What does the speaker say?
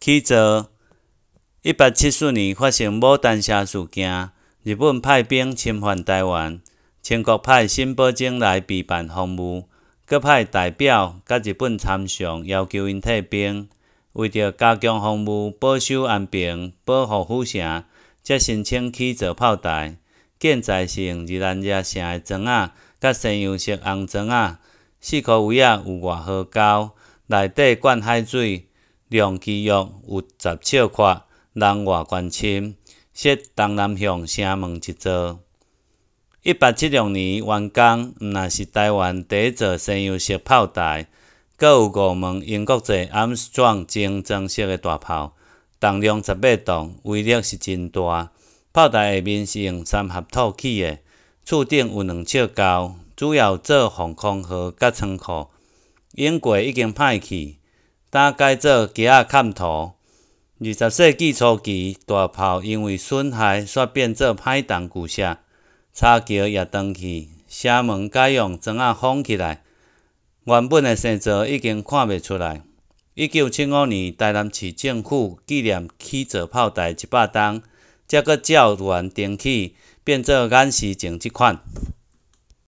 起造。1874年發生牡丹社事件，日本派兵侵犯臺灣，清國派沈葆楨來備辦防務，閣派代表佮日本參詳，要求𪜶退兵。為著加強防務、保守安平、保護府城，才申請起造炮台。建材是用熱蘭遮城的磚仔，佮西洋式紅磚仔，四箍圍仔有外壕溝，內底灌海水，容積約有10尺闊，人外懸深，設東南向城門一座。1876年完工，毋但是臺灣第一座西洋式炮台，閣有五門英國製阿姆斯壯精裝式的大炮，重量18磅，威力是真大。炮台下面是用三合土起的，厝頂有2尺高，主要做防空壕佮倉庫。用過已經歹去，今改做機仔崁塗。20世紀初期，大炮因為損害，煞變做歹重舊設，柴橋也斷去，城門改用磚仔封起來，原本的生造已經看袂出來。1975年，臺南市政府紀念起造炮台100冬，才閣照原重起，變做眼時前這款。